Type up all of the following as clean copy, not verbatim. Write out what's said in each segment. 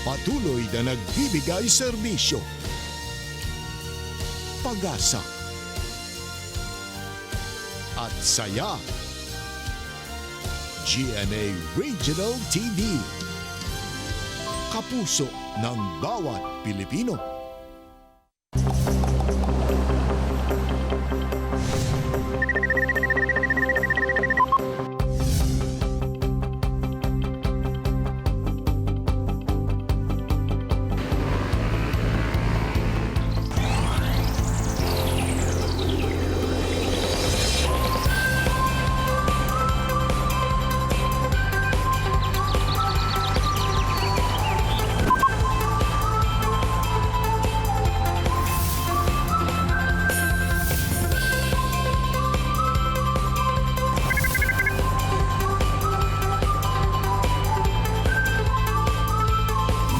Patuloy na nagbibigay serbisyo, pag-asa, at saya. GMA Regional TV. Kapuso ng bawat Pilipino.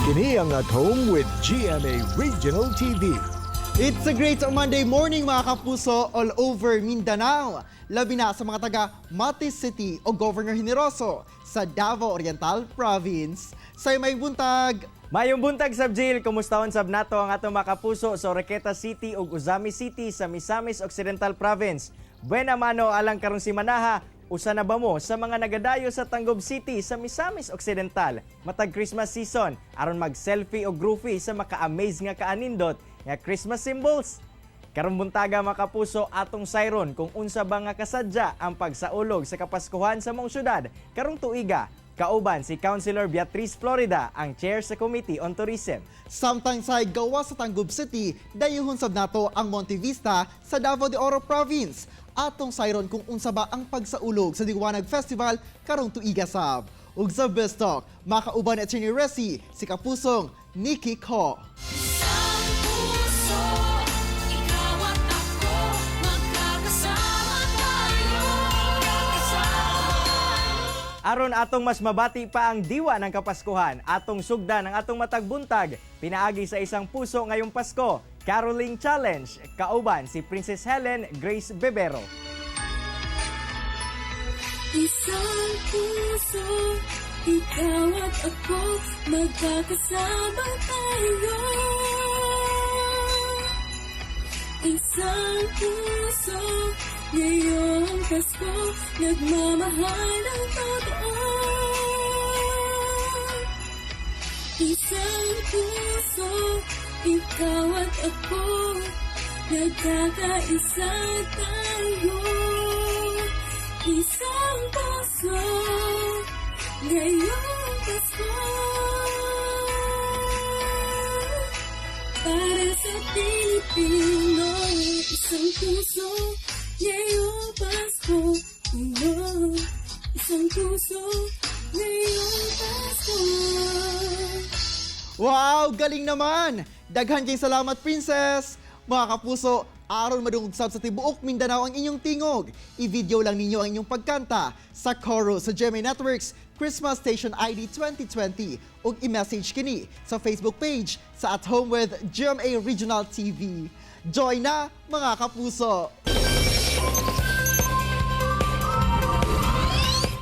Kini ang At Home with GMA Regional TV. It's a great Monday morning, mga kapuso, all over Mindanao. Labi na sa mga taga Mati City o Governor Generoso sa Davao Oriental Province. Say may buntag! Mayong buntag sab, Jill, kumustahon sab nato ang atong mga kapuso sa Oroquieta City ug Ozamiz City sa Misamis Occidental Province. Buena mano alang karon si Manaha, usa na ba mo sa mga nagadayo sa Tanggob City sa Misamis Occidental matag Christmas season aron mag-selfie o groupie sa maka-amaze nga kaanindot nga Christmas symbols? Karong buntaga, mga kapuso, atong sayron kung unsa ba nga kasadya ang pagsaulog sa Kapaskuhan sa mong syudad karong tuiga. Kauban si Councilor Beatriz Florida, ang chair sa Committee on Tourism. Samtang sa gawa sa Tangub City, dayuhon sab nato ang Monte Vista sa Davao de Oro Province. Atong sayron kung unsa ba ang pagsaulog sa Liwanag Festival karong tuiga sab. Ug sa Best Talk, makauban at Attorney Resi, si Kapusong Nikki Ko. Isang puso, ikaw at ako, magkakasama tayo. Aron atong mas mabati pa ang diwa ng Kapaskuhan, atong sugdan ang atong matagbuntag, pinaagi sa Isang Puso Ngayong Pasko, Caroling Challenge, kauban si Princess Helen Grace Bebero. Isang puso, ikaw at ako, magkakasama tayo. Isang puso, ngayong Pasko, nagmamahal ng totoo. Isang puso, ikaw at ako, nagkakaisa tayo. Isang puso, ngayong Pasko. Para sa Pilipino, isang puso, ngayong Pasko. Oh, isang puso, ngayong Pasko. Wow, galing naman! Daghan kay salamat, Princess! Mga kapuso, aron madungog sab sa tibuok Mindanao ang inyong tingog. I-video lang ninyo ang inyong pagkanta sa chorus sa GMA Networks Christmas Station ID 2020 ug i-message kini sa Facebook page sa At Home with GMA Regional TV. Join na, mga kapuso!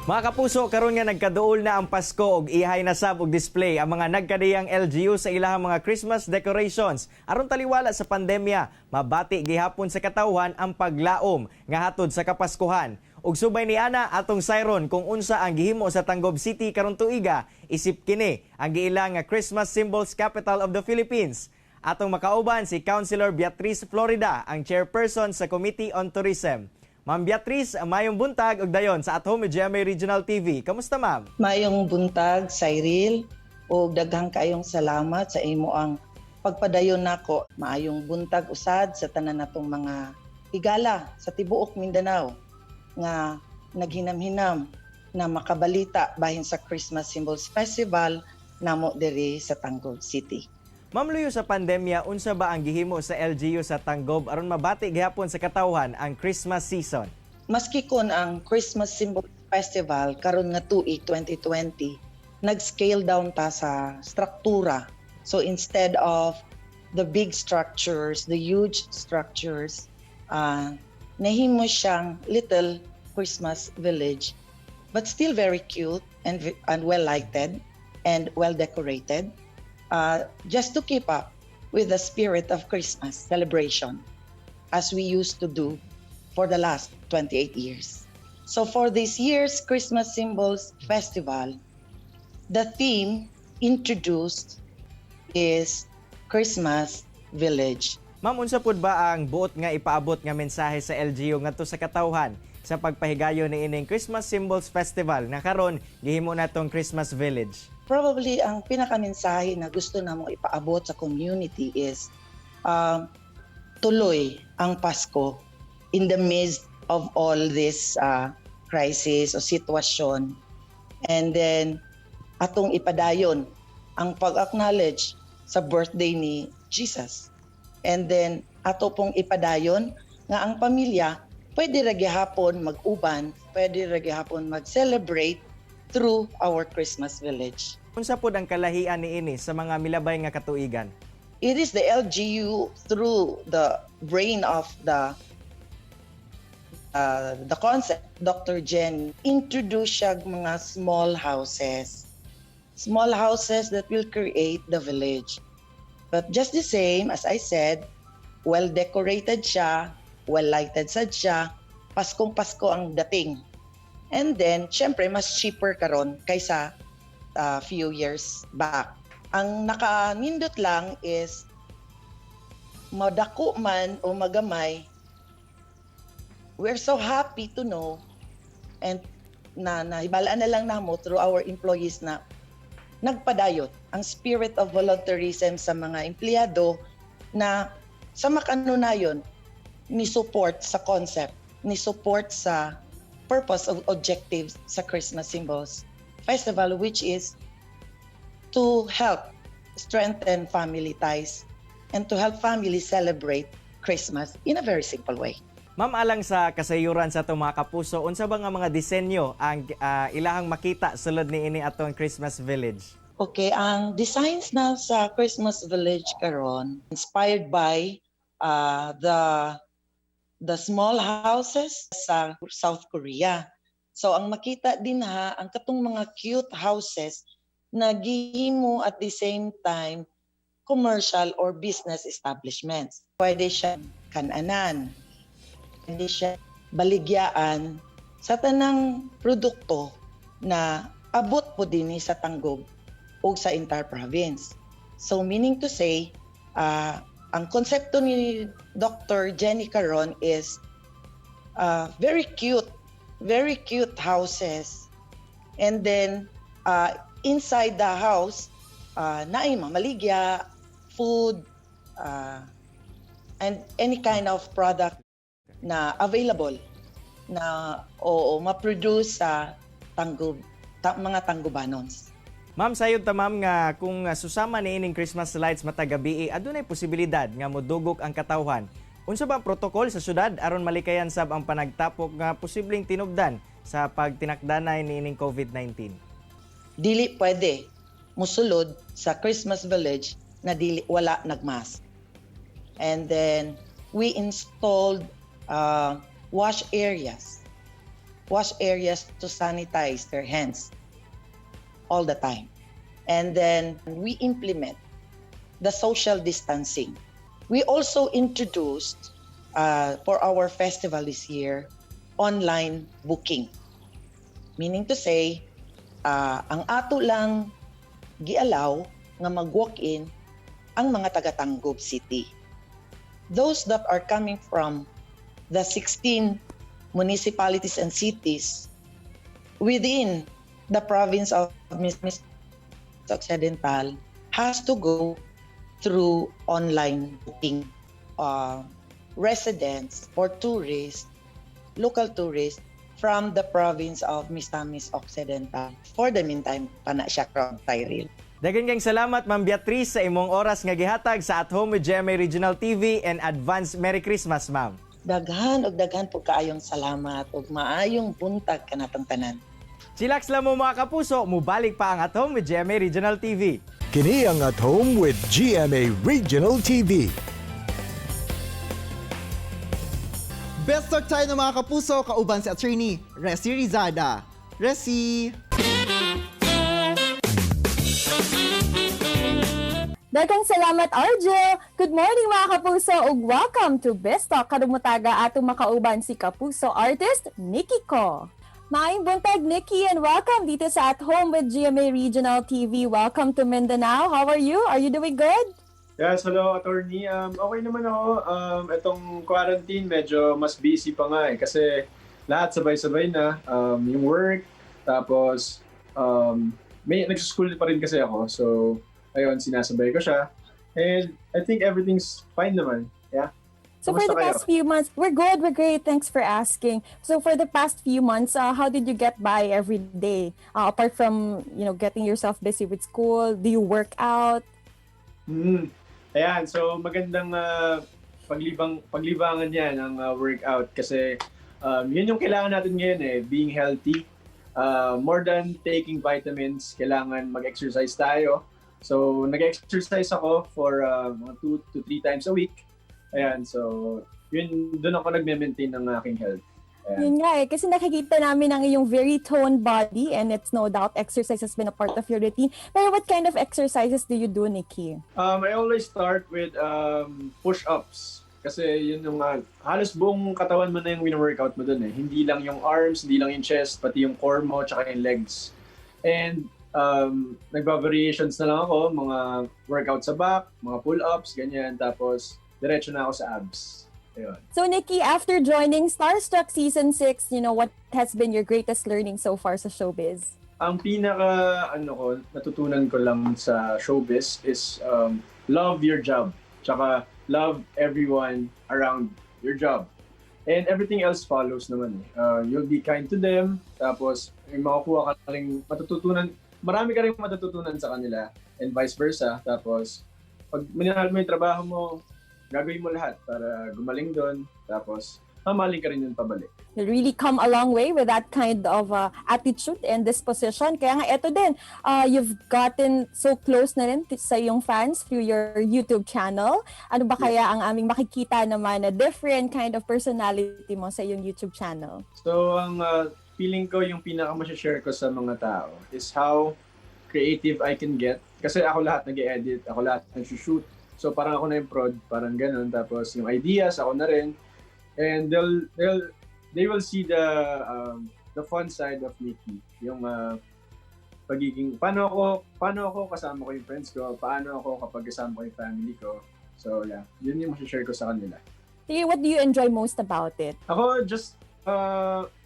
Mga kapuso, karon nga nagkaduol na ang Pasko og ihay na sab og display ang mga nagkadiyang LGU sa ilahang mga Christmas decorations. Aron taliwala sa pandemya, mabati gihapon sa katawhan ang paglaom nga hatod sa Kapaskuhan. Ug subay ni ana, atong sayron kung unsa ang gihimo sa Tanggob City karon tuiga, isip kini ang giila nga Christmas Symbols Capital of the Philippines. Atong makauban si Councilor Beatriz Florida, ang chairperson sa Committee on Tourism. Ma'am Beatriz, mayong buntag ug dayon sa At Home with GMA Regional TV. Kamusta, ma'am? Maayong buntag, Cyril, ug daghang kaayong salamat sa imo ang pagpadayon nako. Maayong buntag usad sa tanan natong mga higala sa tibuok Mindanao nga naghinam-hinam na makabalita bahin sa Christmas Symbols Festival namo diri sa Tanggob City. Ma'am, luyo sa pandemya, unsa ba ang gihimo sa LGU sa Tanggob aron mabati gihapon sa katawhan ang Christmas season? Maski kon ang Christmas Symbol Festival karon nga tuig 2020, nag-scale down ta sa struktura. So instead of the big structures, the huge structures, nahimo siyang little Christmas village but still very cute and well lighted and well decorated. Just to keep up with the spirit of Christmas celebration as we used to do for the last 28 years. So for this year's Christmas Symbols Festival, the theme introduced is Christmas Village. Ma'am, unsa pud ba ang buot nga ipaabot nga mensahe sa LGU ngadto sa katawhan sa pagpahigayon ni ining Christmas Symbols Festival na karon gihimo natong Christmas Village? Probably ang pinakamensahe na gusto namo ipaabot sa community is tuloy ang Pasko in the midst of all this crisis o sitwasyon. And then atong ipadayon ang pag-acknowledge sa birthday ni Jesus. And then ato pong ipadayon nga ang pamilya pwede ra gihapon mag-uban, pwede ra gihapon mag-celebrate through our Christmas Village. Unsa pud ang kalahian niini sa mga milabay nga katuigan? It is the LGU through the brain of the concept, Dr. Jen, introduce siya mga small houses. Small houses that will create the village. But just the same, as I said, well decorated siya, well lighted sad siya, Paskong Pasko ang dating. And then, syempre, mas cheaper karon kaysa few years back. Ang nakanindot lang is madako man o magamay, we're so happy to know and na nahibalaan na lang namo through our employees na nagpadayon ang spirit of volunteerism sa mga empleyado na sa makanunayon ni support sa concept, ni support sa purpose of objectives sa Christmas Symbols Festival, which is to help strengthen family ties and to help families celebrate Christmas in a very simple way. Ma'am, alang sa kasayuran sa atong mga kapuso, unsa ba nga mga disenyo ang ilahang makita sulod niini atong Christmas Village? Okay, ang designs na sa Christmas Village karon inspired by the small houses sa South Korea. So ang makita din ha ang katong mga cute houses na gihimo at the same time commercial or business establishments. Pwede siya kananan, pwede siya baligyaan sa tanang produkto na abot po dinhi sa Tangub o sa entire province. So meaning to say, ang konsepto ni Dr. Jenny Caron is very cute houses. And then inside the house, naay mamaligya, food, and any kind of product na available na o ma-produce sa Tangub, mga Tanggubanons. Ma'am, sayod ta, ma'am, nga kung susama ni ining Christmas lights matag gabii, adunay posibilidad nga modugok ang katawhan. Unsa ba ang protocol sa syudad aron malikayan sab ang panagtapok nga posibleng tinubdan sa pagtinakdanay niining COVID-19? Dili pwede musulod sa Christmas Village na dili wala nagmask. And then we installed wash areas. Wash areas to sanitize their hands all the time. And then we implement the social distancing. We also introduced for our festival this year online booking. Meaning to say, ang ato lang gialaw nga mag-walk-in ang mga taga-Tangub City. Those that are coming from the 16 municipalities and cities within the province of Misamis Occidental has to go through online booking. Residents or tourists, local tourists from the province of Misamis Occidental. For the meantime, pana siya karon, Tyrell. Daghan kayong salamat, Ma'am Beatrice, sa imong oras nga gihatag sa At Home with GMA Regional TV and advance Merry Christmas, ma'am. Daghan og daghan po kaayong salamat ug maayong buntag kanatong tanan. Chillax lang mo, mga kapuso, mubalik pa ang At Home with GMA Regional TV. Kini ang At Home with GMA Regional TV. Best talk tayo ng mga kapuso, kauban si Attorney Resi Rizada. Resi! Daghang salamat, Arjo! Good morning, mga kapuso, ug welcome to Best Talk. Karong mutaga atong makauban si Kapuso artist Nikki Ko. Maayong buntag, Nikki, and welcome dito sa At Home with GMA Regional TV. Welcome to Mindanao. How are you? Are you doing good? Yes, hello, attorney. Okay naman ako. Itong quarantine, medyo mas busy pa nga eh. Kasi lahat sabay-sabay na. Yung work, tapos may nagsuschool pa rin kasi ako. So, ayun, sinasabay ko siya. And I think everything's fine naman. Yeah. So for the Kumusta kayo? past few months, we're good, we're great. Thanks for asking. So for the past few months, how did you get by every day? Apart from getting yourself busy with school, do you work out? Ayan, so magandang paglibangan yan ang workout kasi yun yung kailangan natin ngayon eh, being healthy. More than taking vitamins, kailangan mag-exercise tayo. So nag-exercise ako for mga 2 to 3 times a week. Ayan, so yun, doon ako nagme-maintain ng aking health. Ayan. Yun nga eh, kasi nakikita namin ang iyong very toned body and it's no doubt exercise has been a part of your routine. Pero what kind of exercises do you do, Nikki? I always start with push-ups. Kasi yun yung halos buong katawan mo na yung win-workout mo dun eh. Hindi lang yung arms, hindi lang yung chest, pati yung core mo, tsaka yung legs. And nagba-variations na lang ako, mga workout sa back, mga pull-ups, ganyan. Tapos, diretso na ako sa abs. Ayun. So Nikki, after joining Starstruck Season 6, what has been your greatest learning so far sa showbiz? Ang pinaka ano ko, natutunan ko lang sa showbiz is love your job. Tsaka love everyone around your job. And everything else follows naman eh. You'll be kind to them, tapos may makukuha ka rin matututunan, marami ka rin matututunan sa kanila and vice versa. Tapos pag minahal mo yung trabaho mo, gagawin mo lahat para gumaling doon. Tapos mamahalin ka rin yun pabalik. You really come a long way with that kind of attitude and disposition. Kaya nga, eto din, you've gotten so close na rin sa iyong fans through your YouTube channel. Ano ba kaya ang aming makikita naman na different kind of personality mo sa iyong YouTube channel? So, ang feeling ko yung pinaka share ko sa mga tao is how creative I can get. Kasi ako lahat nag-edit, ako lahat nag-shoot. So, parang ako na yung prod, parang ganun. Tapos, yung ideas, ako na rin. And they will see the fun side of Nikki. Yung pagiging, paano ako kasama ko yung friends ko, paano ako kapag kasama ko yung family ko. So, yeah, yun yung share ko sa kanila. Sige, what do you enjoy most about it? Ako, just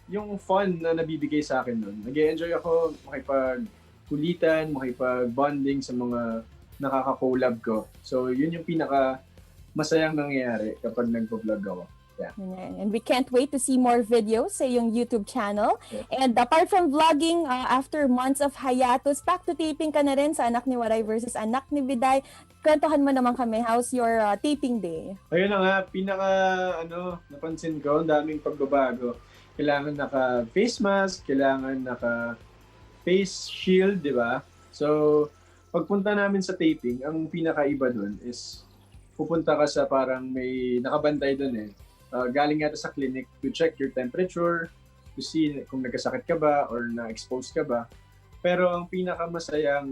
yung fun na nabibigay sa akin nun. Nag enjoy ako makipagkulitan, makipag-bonding sa mga nakaka-collab ko. So, yun yung pinaka masayang nangyayari kapag nagvo-vlog ako. Yeah. And we can't wait to see more videos sa iyong YouTube channel. And apart from vlogging, after months of hiatus, back to taping ka na rin sa Anak ni Waray versus Anak ni Biday. Kwentuhan mo naman kami, how's your taping day? Ayun na nga, pinaka ano, napansin ko, ang daming pagbabago. Kailangan naka face mask, kailangan naka face shield, di ba? So, pagpunta namin sa taping, ang pinakaiba dun is pupunta ka sa parang may nakabantay dun eh. Galing yata sa clinic to check your temperature, to see kung nagkasakit ka ba or na-expose ka ba. Pero ang pinakamasayang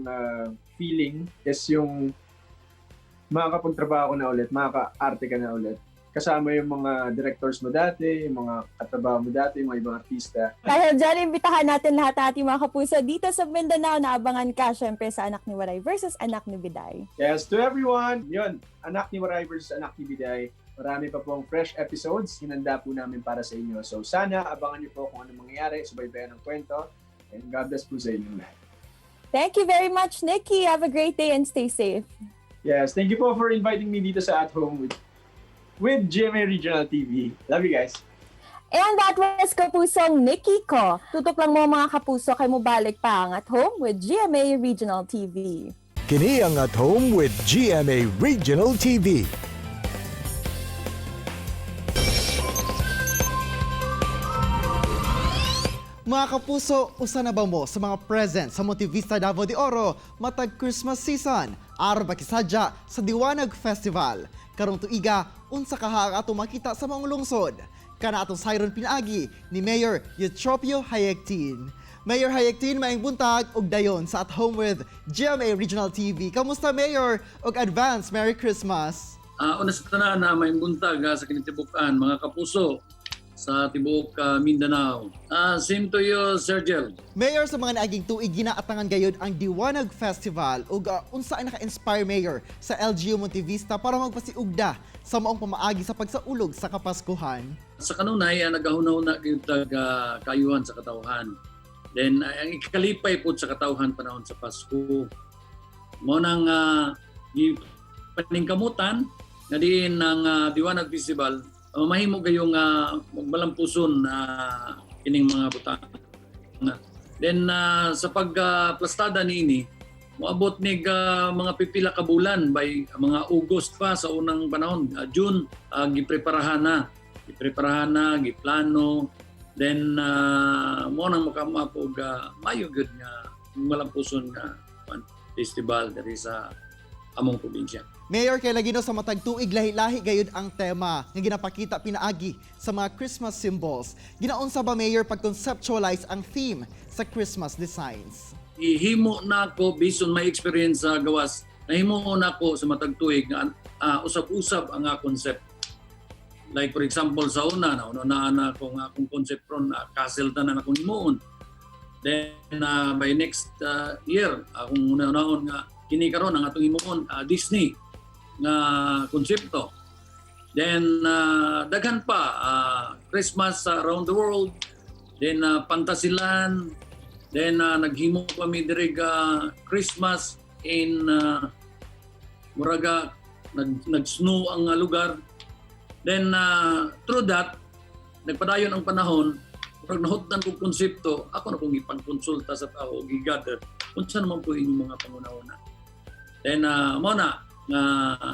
feeling is yung makakapagtrabaho ka na ulit, makaka-arte ka na ulit. Kasama yung mga directors mo dati, yung mga katrabaho mo dati, yung mga ibang artista. Dahil dyan, imbitahan natin lahat ng ating mga kapuso dito sa Mindanao na abangan ka, syempre, sa Anak ni Waray versus Anak ni Biday. Yes, to everyone, yun, Anak ni Waray versus Anak ni Biday. Marami pa pong fresh episodes, hinanda po namin para sa inyo. So sana abangan niyo po kung ano mangyayari, subaybayan ang kwento, and God bless po sa inyong lahat. Thank you very much, Nikki. Have a great day and stay safe. Yes, thank you po for inviting me dito sa At Home with GMA Regional TV. Love you guys. And that was Kapusong Nikki Ko. Tutok lang mo, mga kapuso, kay mobalik pa ang At Home with GMA Regional TV. Kini ang At Home with GMA Regional TV. Mga kapuso, usa na ba mo sa mga present sa Montevista Davao de Oro matag Christmas season? Aron makisadya sa Diwanag Festival. Karong tuiga, unsa kaha ang atong makita sa mga lungsod? Kana atong sayron pinaagi ni Mayor Eutropio Hayegtin. Mayor Hayek Tin, maayong buntag ug dayon sa At Home with GMA Regional TV. Kamusta, Mayor? Ug advance Merry Christmas. Una sa tanan na maayong buntag sa kinitibukan, mga kapuso sa tibuok Mindanao. Same to you, Sir Jel. Mayor, sa mga naaging tuig ginaatangan gayud ang Diwanag Festival ug unsa ang naka-inspire, Mayor, sa LGU Montevista para magpasiugda sa maong pamaagi sa pagsaulog sa Kapaskuhan? Sa kanunay, nagahuna-huna gyud tag kaayuhan sa katawhan. Then ang ikalipay po sa katawhan panahon sa Pasko. Mao nang paningkamutan nga diin ang Diwanag Festival mahimo kayong magmalampuson na kining mga butang. Then sa pagplastada niini, moabot nig mga pipila ka bulan, by mga August pa sa unang panahon, June, gipreparahan na. Gipreparahan na, giplano. Then mo nang makama og mayo gyud nga malampuson nga festival diri sa among probinsya. Mayor, kay lagi no sa matag tuig lahi-lahi gayud ang tema nga ginapakita pinaagi sa mga Christmas symbols. Ginaunsa ba, Mayor, pag-conceptualize ang theme sa Christmas designs? Ihimo na ako based on my experience sa gawas. Nahimo na ako sa matag tuig nga usab-usab ang concept. Like for example, sa una, nauna na na ako nga akong concept ron, castle tanan akong himuon. Then by next year, akong una-unaon nga kini karon ang atong himuon, Disney nga konsepto. Then daghan pa, Christmas around the world, then Fantasyland, then naghimo pa mi diri ga Christmas in muraga nag-snow ang lugar. Then through that, nagpadayon ang panahon, murag nahutdan kong konsepto, ako na kong ipagkonsulta sa tao, gigather, unsa naman po inyong mga pangunahuna. Then mo na nga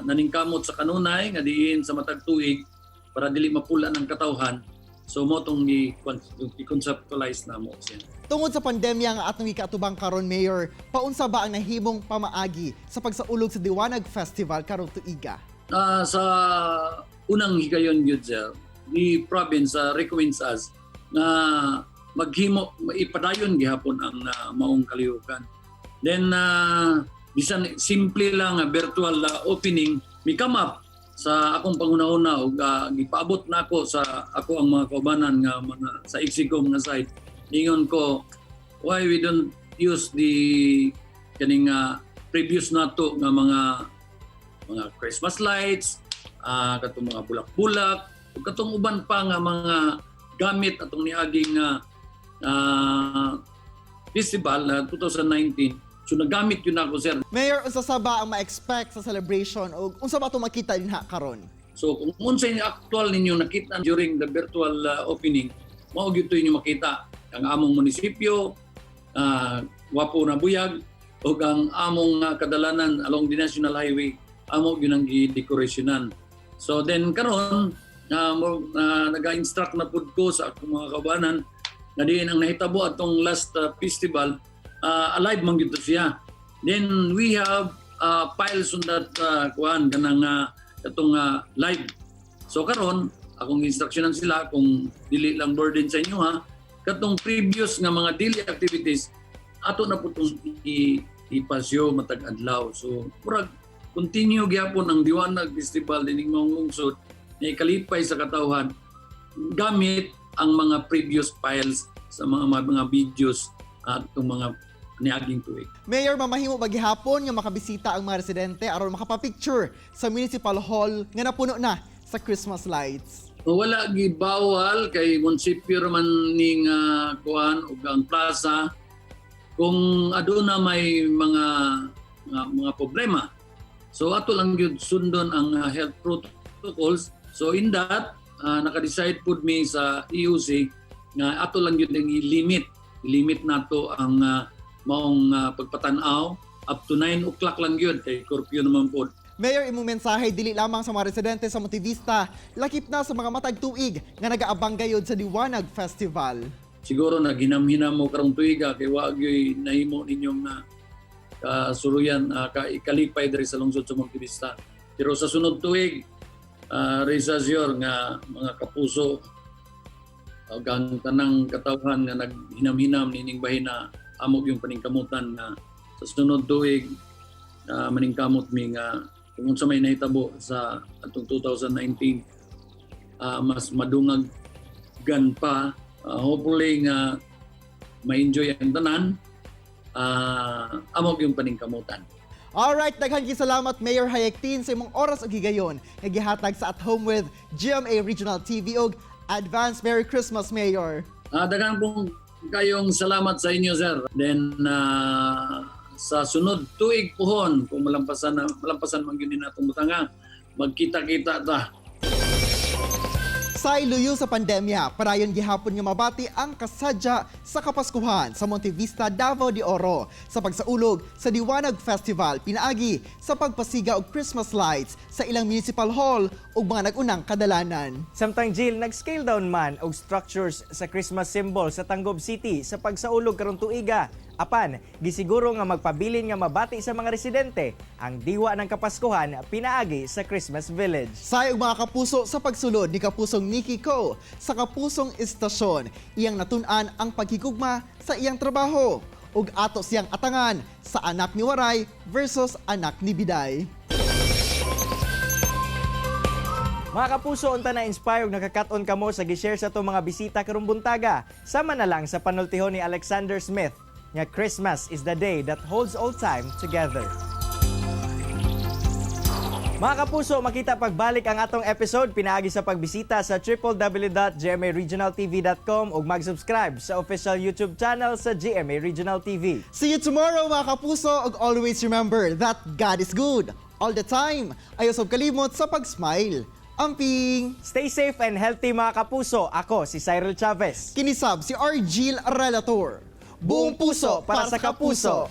naningkamot sa kanunay nga diin sa matag tuig para dili mapula ng katawhan. So mo tong i-conceptualize na mo siya. Tungod sa pandemya nga atong gikaatubang karon, Mayor, paunsa ba ang nahimong pamaagi sa pagsaulog sa Diwanag Festival karong tuiga? Sa unang higayon gyud, sir, the province recommends us nga maghimo, ipadayon gihapon ang maong kalihukan. Then bisan simple lang nga virtual opening, mi come up sa akong pangunahuna ug gipaabot nako sa ako ang mga kaubanan nga mga sa Execom nga side. Ningon ko, why we don't use the kaning previous nato nga mga Christmas lights, katong mga bulak-bulak, ug katong uban pa nga mga gamit atong niaging festival 2019. So nagamit yun ako, sir. Mayor, unsa sa ba ang ma-expect sa celebration o unsa ba itong makita dinha karon? So kung unsa yung actual ninyo nakita during the virtual opening, mao gyud to inyo makita ang among munisipyo, wapo na buyag, ug ang among kadalanan along the national highway, amo gyud ang gidekorasyonan. So then karon naga-instruct na pud ko sa akong mga kaubanan nga diin ang nahitabo atong last festival, alive man gyud to siya. Then we have files on that kuan kanang katong live. So karon akong instructionan sila, kung dili lang burden sa inyo ha, katong previous nga mga daily activities ato na po itong ipasyo matag adlaw. So murag continue gyapon ang Diwanag Festival dining maong lungsod na ikalipay sa katawhan gamit ang mga previous files sa mga videos at itong mga niaging tuig. Mayor, mamahimo ba gihapon nga makabisita ang mga residente aron makapapicture sa Municipal Hall nga napuno na sa Christmas lights? Wala gibawal kay munisipyo man ning kuan ug ang plaza. Kung aduna may mga problema. So ato lang gyud sundon ang health protocols. So in that naka-decide pud mi sa EOC nga ato lang gyud ang i-limit nato ang maong pagpatan-aw up to 9 o'clock lang gyud kay curfew naman pod. Mayor, imong mensahe dili lamang sa mga residente sa Montevista, lakip na sa mga matag tuig nga nagaabang gayod sa Diwanag Festival. Siguro na ginamhinam mo karong tuiga kay wa gyoy nahimo ninyong na kasuruyan ka ikalipay diri sa lungsod sa Montevista. Pero sa sunod tuig, rest assure nga mga kapuso, Ug ang tanang katawhan nga naghinam-hinam niining bahina, amo gyung paningkamutan nga sa sunod tuig maningkamot mi nga kung unsa may nahitabo sa atong 2019, mas madungag gan pa. Hopefully nga ma-enjoy ang tanan, amo gyung paningkamutan. Alright, daghan kay salamat, Mayor Hayektin, sa imong oras ug higayon nga gihatag sa At Home with GMA Regional TV og advance Merry Christmas, Mayor. Daghan pong kayong salamat sa inyo, sir. Then sa sunod tuig puhon, kung malampasan na malampasan man gyud ni natong butanga, magkita-kita ta. Sa iluyo sa pandemya, parayon gihapon nga mabati ang kasadya sa Kapaskuhan sa Montevista, Davao de Oro sa pagsaulog sa Diwanag Festival pinaagi sa pagpasiga og Christmas lights sa ilang municipal hall ug mga nag-unang kadalanan. Samtang Jill, nag-scale down man og structures sa Christmas symbol sa Tanggob City sa pagsaulog karong tuiga. Apan, gisiguro nga magpabilin nga mabati sa mga residente ang diwa ng Kapaskuhan pinaagi sa Christmas Village. Say og mga kapuso, sa pagsulod ni Kapusong Nikki Ko sa Kapusong Istasyon, iyang natun-an ang paghigugma sa iyang trabaho ug ato siyang atangan sa Anak ni Waray versus Anak ni Biday. Mga kapuso, unta na inspire ug nakakat-on kamo sa gi-share sa atong mga bisita karong buntaga. Sama na lang sa panultihon ni Alexander Smith nga "Christmas is the day that holds all time together." Mga kapuso, makita pagbalik ang atong episode pinaagi sa pagbisita sa www.gmaregionaltv.com ug mag-subscribe sa official YouTube channel sa GMA Regional TV. See you tomorrow, mga kapuso, ug always remember that God is good all the time. Ayaw sab kalimot sa pag-smile. Amping! Stay safe and healthy, mga kapuso. Ako si Cyril Chavez. Kini sab si Argil Relator. Buong puso para sa kapuso.